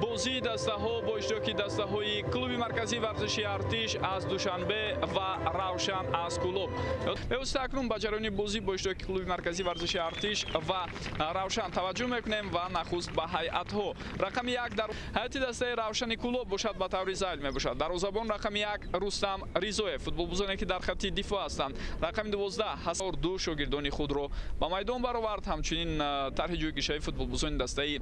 Бозии дастаҳо бо иштироки дастаҳои клуби марказии варзиши Артиш аз Душанбе ва Равшан аз Кӯлоб. Бевосита акнун ба ҷараёни бозӣ бо иштироки клуби марказии варзиши Артиш ва Равшан таваҷҷӯҳ мекунем ва нахуст ба ҳайатҳо. Рақами як дар ҳайати дастаи Равшани Кӯлоб бошад, ба таври зайл мебошад. Дарвозабон рақами як Рустам Ризоев, футболбозоне ки дар хатти дифоъ ҳастанд. Рақами 12 Ҳасан ду шогирдони худро ба майдон баровард. Ҳамчунин тарҳи ҷойгиршавии футболбозони дастаи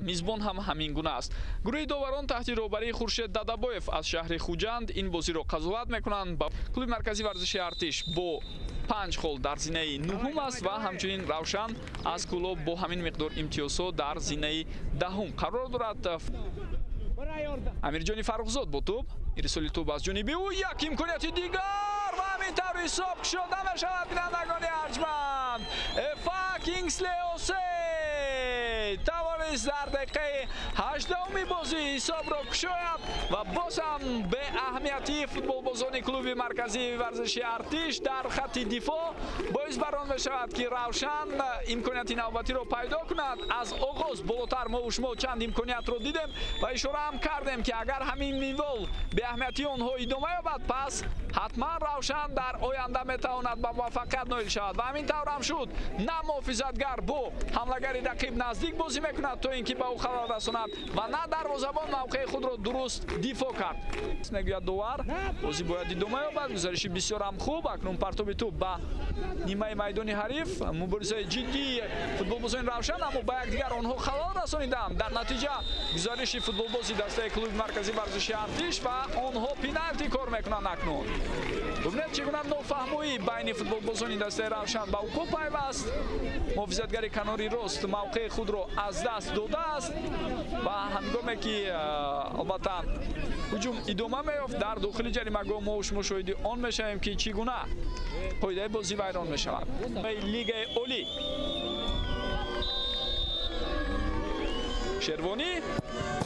мизбон ҳам ҳамин гуна аст. Гурӯҳи доварон таҳти роҳбарии Хуршед Дадабоев аз шаҳри Хуҷанд ин бозиро қазоват мекунанд. Клуби марказии варзиши Артиш бо 5 хол дар зинаи нуҳум аст ва ҳамчунин Равшан аз Кӯлоб бо ҳамин миқдор имтиёзҳо дар зинаи даҳум қарор дорад. Амирҷони Фаррухзод бо тӯб, ирсоли тӯб аз ҷониби ӯ, як имконияти дигар ва ҳамин тавр ҳисоб кушода мешавад. Бинандагони арҷманд, Эфа Кингсли Осей тавонист дар дақиқаи 18-уми бозӣ ҳисобро кушояд ва боз ҳам беаҳамиятии футболбозони клуби марказии варзиши Артиш дар хатти дифоъ боис бар он мешавад, ки Равшан имконияти навбатиро пайдо кунад. Аз оғоз болотар мо шумо чанд имкониятро дидем ва ишора ҳам кардем, ки агар ҳамин минвол беаҳамиятии онҳо идома ёбад, пас ҳатман Равшан дар оянда метавонад ба муваффақият ноил шавад ва ҳамин тавр ҳам шуд. На муҳофизатгар бо ҳамлагари рақиб наздик бозӣ мекунад, то ин ки ба ӯ халал расонад, ва на дарвозабон мавқеи худро дуруст дифоъ кард. Мегӯяд довар, бозӣ бояд идома ёбад. Гузариши бисёр ҳам хуб. Акнун партоби тӯб ба нимаи майдони ҳариф. Муборизаи ҷиддии футболбозони Равшан, аммо ба якдигар онҳо халал расониданд. Дар натиҷа гузариши футболбози дастаи клуби марказии варзиши Артиш ва онҳо пеналти кор мекунанд. Акнун бубинед, чӣ гуна нофаҳмоӣ байни футболбозони дастаи Равшан ба вуқӯъ пайваст. Муҳофизатгари канори рост мавқеи худро аз даст додааст ва ҳангоме ки албатта ҳуҷум идома меёфт, дар дохили ҷаримагоҳ мо шумо шоҳиди он мешавем, ки чӣ гуна қоидаи бозӣ вайрон мешавад. Лигаи олӣ. Шервонӣ,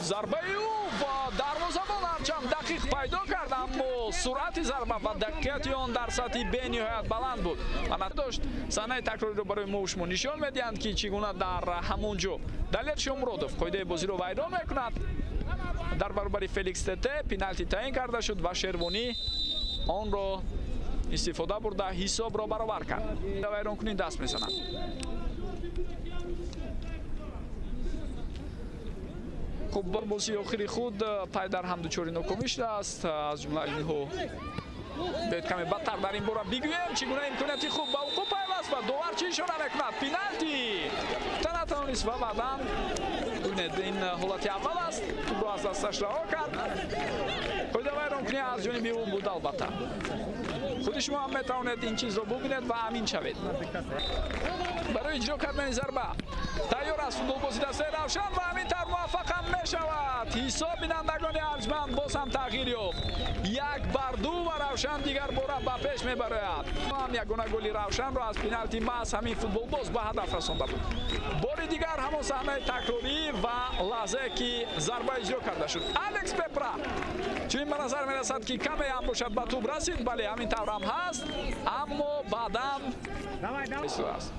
зарбаи ӯ ва дарвозабон ҳарчанд дақиқ пайдо кард, аммо суръати зарба ва дақиқияти он дар сатҳи бениҳоят баланд буд ва надошт. Саҳнаи такрориро барои мо шумо нишон медиҳанд, ки чӣ гуна дар ҳамон ҷо Далер Шомуродов қоидаи бозиро вайрон мекунад. Дар баробари Феликс Тете пеналти таъин карда шуд ва Шервонӣ онро истифода бурда ҳисобро баробар кард. Вайронкунӣ даст мезанад. Хуб, бозии охири худ пай дар ҳам дучори нокомӣ шудааст. Аз ҷумла инҳо биёед каме бадтар дар ин бора бигӯем, чӣ гуна имконияти хуб ба вуқӯъ пайваст ва довар чӣ ишора мекунад? Пеналти та натавонист ва баъдан бибинед, ин ҳолати аввал аст, тӯбро аз дасташ раҳо кард. Қоида вайронкунӣ аз ҷониби ӯ буд. Албатта худи шумо ҳам метавонед ин чизро бубинед ва амин шавед. Барои иҷро кардани зарба тайёр аст футболбози дастаи Равшан ва ҳамин тавр муваффақ ҳам мешавад. Ҳисоб, бинандагони арҷманд, боз ҳам тағйир ёфт. 1-2 ва Равшан дигар бора ба пеш мебарояд. Ҳам ягона голи Равшанро аз пеналти маҳз ҳамин футболбоз ба ҳадаф расонда буд. Бори дигар ҳамон саҳнаи такрорӣ ва лаҳзае ки зарба иҷро карда шуд. Алекс Пепра чунин ба назар мерасад, ки каме ҳам бошад ба тӯб расид. Бале, ҳамин тавр ҳам ҳаст, аммо баъдан аст.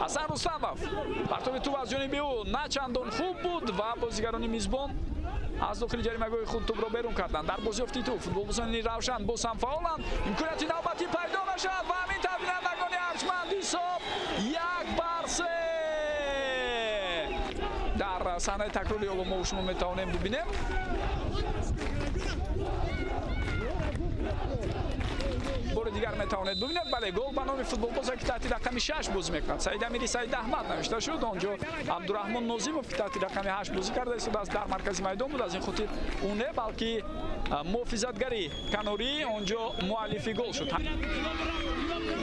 Ҳасан Рустамов, партоби тӯб аз ҷониби ӯ на чандон хуб буд ва бозигарони мизбон аз дохили ҷаримагоҳи худ тӯбро берун карданд. Дар бозиёфти тӯб футболбозони Равшан боз ҳам фаъоланд. Имконияти навбатӣ пайдо мешавад ва ҳамин тавр, бинандагони арҷманд, ҳисоб 1-3. Дар саҳнаи такрори ҳоло мо шумо метавонем бибинем. Бори дигар метавонед бибинед. Бале, гол ба номи футболбозе, ки таҳти рақами 6 бозӣ мекунад, Саид Амири Саид Аҳмад навишта шуд. Он ҷо Абдураҳмон Нозимов, ки таҳти рақами 8 бозӣ карда истодааст, дар маркази майдон буд. Аз ин хотир ӯ не, балки муҳофизатгари канорӣ он ҷо муаллифи гол шуд.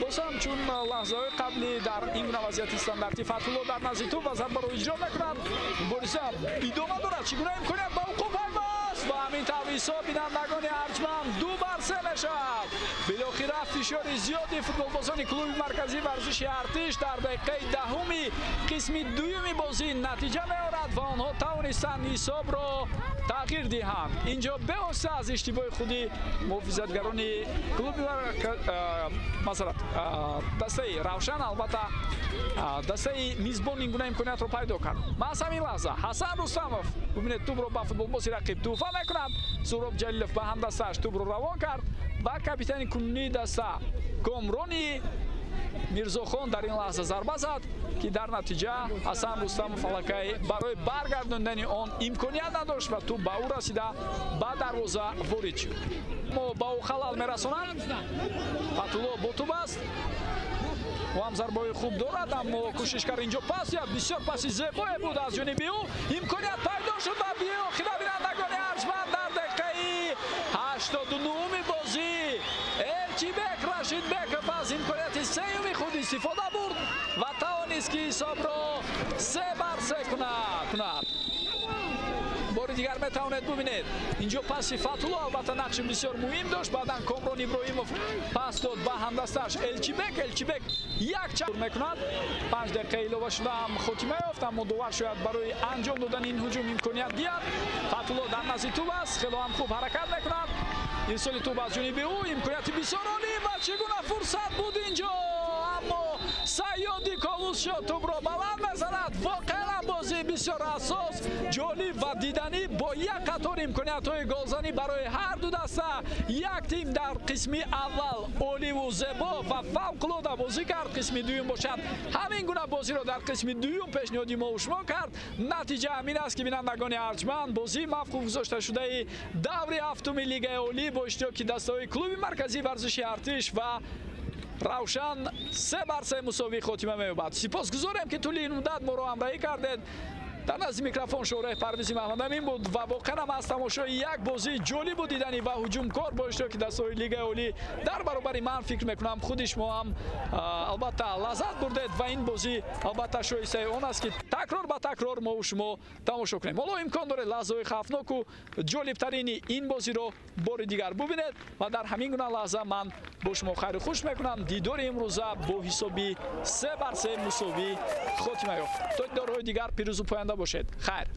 Боз ҳам чун лаҳзаҳои қаблӣ дар ин гуна вазъияти стандартӣ Фатҳулло дар назди тӯб ва зарбаро иҷро мекунад. Мубориза идома дорад. Чӣ гуна имконият ба вуқӯъ пайваст ва ҳамин тавр ҳисоб, бинандагони арҷманд, 2-3 мешавад. Билохира фишори зиёди футболбозони клуби марказии варзиши Артиш дар дақиқаи 10-уми қисми дуюми бозӣ натиҷа меорад ва онҳо тавонист Натавонистанд ҳисобро тағйир диҳанд. Инҷо бевосита аз иштибоҳи худи муҳофизатгарони клуби, масалан, дастаи Равшан, албатта, дастаи мизбон ин гуна имкониятро пайдо кард. Маҳз ҳамин лаҳза Ҳасан Рустамов, бубинед, тӯбро ба футболбози рақиб туҳфа мекунад. Суҳроб Ҷалилов ба ҳамдастааш тӯбро равон кард ва капитани кунунии даста Комрони Мирзохон дар ин лаҳза зарба зад, ки дар натиҷа Ҳасан Рустамов аллакай барои баргардондани он имконият надошт ва тӯб ба ӯ расида ба дарвоза ворид шуд. Мо ба ӯ халал мерасонанд. Фатулло бо тӯб аст. Ӯ ҳам зарбаҳои хуб дорад, аммо кӯшиш кард инҷо пас диҳад. Бисёр паси зебое буд аз ҷониби ӯ. Имконият пайдо шуд ва биохира, бинандагони арҷманд, дар дақиқаи 89-уми бозӣ Элчибек Рашидбеков аз имконияти сеюми худ истифода бурд ва тавонист, ки ҳисобро 3-3 кунад. Бори дигар метавонед бубинед, инҷо паси Фатулло албатта нақши бисёр муҳим дошт. Баъдан Комрон Иброҳимов пас дод ба ҳамдастааш Элчибек. Элчибек як чар мекунад. 5 дақиқа илова шуда ҳам хотима ёфт, аммо довар шояд барои анҷом додани ин ҳуҷум имконият диҳад. Фатулло дар назди тӯб аст, хело ҳам хуб ҳаракат мекунад. Ирсоли тӯб аз ҷониби ӯ, имконияти бисёр олӣ ва чӣ гуна фурсат буд инҷо, аммо Сайёди Ковус шуд, тӯбро баланд мезанад. Воқеан бозии бисёр ҳассос, ҷолиб ва диданӣ бо як қатор имкониятҳои голзанӣ барои ҳар ду даста. Як тим дар қисми аввал оливу зебо ва фавқулода бозӣ кард, қисми дуюм бошад ҳамин гуна бозиро дар қисми дуюм пешниҳоди мо шумо кард. Натиҷа ҳамин аст, ки, бинандагони арҷманд, бозии мавқуф гузошташудаи даври ҳафтуми Лигаи олӣ бо иштироки дастаҳои клуби марказии варзиши Артиш ва Равшан 3-3 мусовӣ хотима меёбад. Сипосгузорем, ки тӯли ин муддат моро ҳамроҳӣ кардед. Дар назди микрофон Шореҳ Парвизи Маҳмадамин буд ва воқеан ҳам аз тамошои як бозии ҷолибу диданӣ ва ҳуҷумкор бо иштироки дастаҳои Лигаи олӣ дар баробари ман, фикр мекунам, худи шумо ҳам албатта лаззат бурдед ва ин бозӣ албатта шоистаи он аст, ки такрор ба такрор мо шумо тамошо кунем. Ҳоло имкон доред лаҳзаҳои хавфноку ҷолибтарини ин бозиро бори дигар бубинед ва дар ҳамин гуна лаҳза ман бо шумо хайру хуш мекунам. Дидори имрӯза бо ҳисоби 3-3 мусовӣ хотима ёфт. То дидорҳои дигар пирӯзу поянда бошед. Хайр.